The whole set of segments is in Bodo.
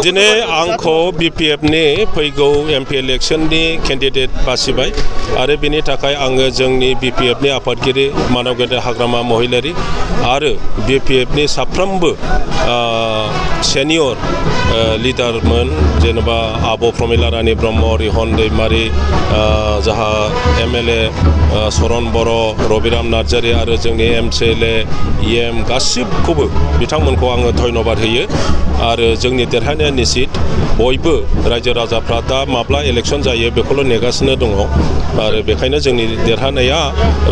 दिनै आंखौ BPFनि फैगौ MP इलेक्शननि केन्डिडेट बासिबाय आरो बेनि थाखाय आङो जोंनि BPFनि आफादगिरि मानव गेदेर हाग्रामा महिलारि आरो BPFनि साफ्रोमबो सेनियर लिडारमोन जेनेबा आब' प्रमिला रानी ब्रह्म रिहन दैमारी जाहा MLA सरन बर' रबिराम नार्जारी आरो जोंनि MCLA EM गासिबखौबो बिथांमोनखौ आङो धन्यबाद होयो आरो जोंनि देरहानाया निश्चित बयबो रायजो राजाफ्रा दा माब्ला इलेक्शन जायो बेखौल' नेगासिनो दङ आरो बेखायनो जोंनि देरहानाया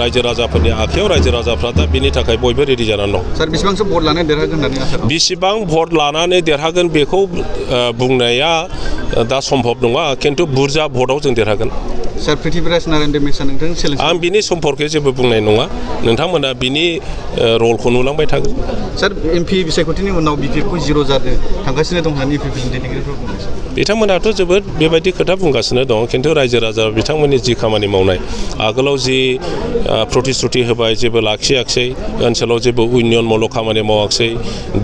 रायजो राजाफोरनि आखायाव रायजो राजाफ्रा दा बिनि थाखाय बयबो रेडि जानानै दं। सार बेसेबांसो भट लानानै देरहागोन होननानै आसा खालामो? बेसेबां भट लानानै देरहागोन बेखौ बुंनाया दा सम्भब नङा खिन्थु बुरजा भटआव जों देरहागोन। सार पृथ्वीराज नारायण देमेशआ नोंथांनि चेलेन्ज आं बिनि सम्पर्के जेबो बुंनाय नङा नोंथांमोना बिनि रलखौ नुलांबाय थागोन। सार MP बिसायख'थिनि उनाव BPFखौ जिर' जादों थांगासिनो दं होननानै UPPनि दैदेनगिरिफोरा बुंगासिनो। बिथांमोनाथ' जोबोद बेबायदि खोथा बुंगासिनो दं खिन्थु रायजो राजा बिथांमोननि जि खामानि मावनाय आगोलाव जि प्रतिश्रुति होबाय जेबो लाखियाखिसै ओनसोलाव जेबो उन्नयनमूलक खामानि मावाखिसै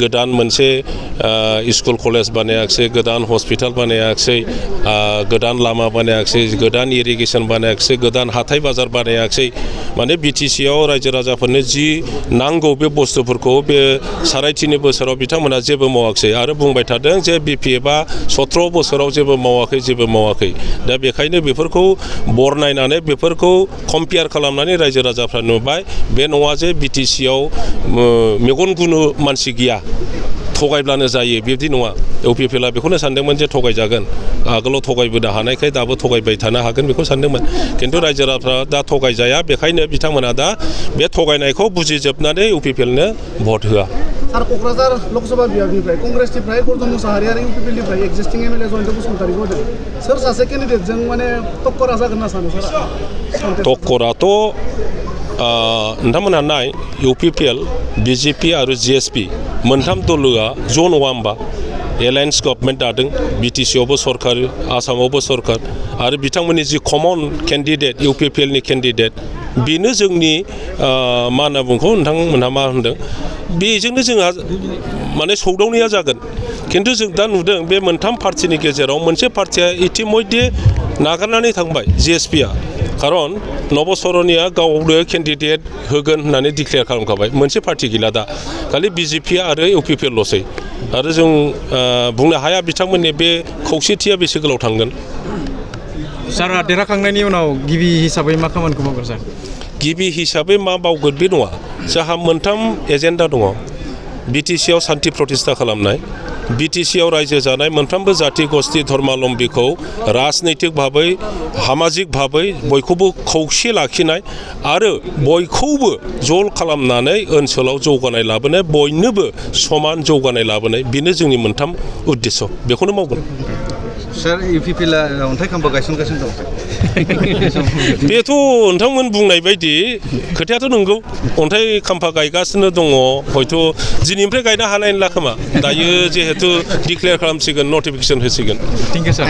गोदान मोनसे स्कुल कलेज बानायाखिसै गोदान हस्पिटाल बानायाखिसै गोदान लामा बानायाखिसै गोदान इरिगेसन बानायाखिसै गोदान हाथाय बाजार बानायाखिसै माने BTCआव रायजो राजाफोरनो जि नांगौ बे बुस्थुफोरखौ बे साराय 3 बोसोराव बिथांमोना जेबो मावाखिसै आरो बुंबाय थादों जे BPFआ 17 बोसोराव जेबो मावाखै दा बेखायनो बेफोरखौ बरनायनानै बेफोरखौ कम्पेयार खालामनानै रायजो राजाफ्रा नुबाय बे नङा जे BTCआव मेगन गुनु मानसि गैया थगायब्लानो जायो बिदि नङा UPPआ बेखौनो सानदोंमोन जे थगायजागोन आगोलाव थगायबोनो हानायखाय दाबो थगायबाय थानो हागोन बेखौ सानदोंमोन खिन्थु रायजो राजाफ्रा दा थगायजाया बेखायनो बिथांमोना दा बे थगायनायखौ बुजिजोबनानै UPPनो भट होआ। सार क'क्राझार लकसभा बिभागनिफ्राय कंग्रेसनिफ्राय गौतम मुसाहारि आरो UPPनिफ्राय एक्जिस्टिं MLA जयन्त बसुमतारीखौ होदों सोर सासे केन्डिडेटजों माने टक्करा जागोन होनना सानो सार? टक्कराथ' नोंथांमोनहा नाय UPPL BJP आरो GSP मोनथाम दलआ ज' नङा होमबा एलायन्स गभर्नमेन्ट दादों BTCआवबो सरकार आसामावबो सरकार आरो बिथांमोननि जि कमन केन्डिडेट UPPLनि केन्डिडेट बेनो जोंनि मा होनना बुंखौ नोंथांमोनहा मा होनदों बेजोंनो जोंहा माने सौदावनाया जागोन खिन्थु जों दा नुदों बे मोनथाम पार्टिनि गेजेराव मोनसे पार्टिया इतिमध्ये नागारनानै थांबाय GSPआ खारन नबसरनिया गावनो केन्डिडेट होगोन होननानै डिक्लेयार खालामखाबाय मोनसे पार्टि गैला दा खालि BJP आरो UPPल'सै आरो जों बुंनो हाया बिथांमोननि बे खौसेथिया बेसे गोलाव थांगोन। सारा देरहाखांनायनि उनाव गिबि हिसाबै मा खामानिखौ मावगोन सार? गिबि हिसाबै मा मावगोन बे नङा जोंहा मोनथाम एजेन्डा दङ BTCआव सान्थि प्रतिष्ठा खालामनाय BTCआव रायजो जानाय मोनफ्रोमबो जाति गस्थि धर्मालम्बीखौ राजनैतिक भाबै सामाजिक भाबै बयखौबो खौसे लाखिनाय आरो बयखौबो ज' खालामनानै ओनसोलाव जौगानाय लाबोनाय बयनोबो समान जौगानाय लाबोनाय बेनो जोंनि मोनथाम उद्देश्य बेखौनो मावगोन। सार UPPआ अन्थाइ खाम्फा गायसनगासिनो दं बेथ' नोंथांमोन बुंनाय बायदि खोथायाथ' नंगौ अन्थाइ खाम्फा गायगासिनो दङ हयथ' दिनैनिफ्राय गायनो हानाय नंला खोमा दायो जिहेतु डिक्लेयार खालामसिगोन नटिफिकेसन होसिगोन। Thank you sir.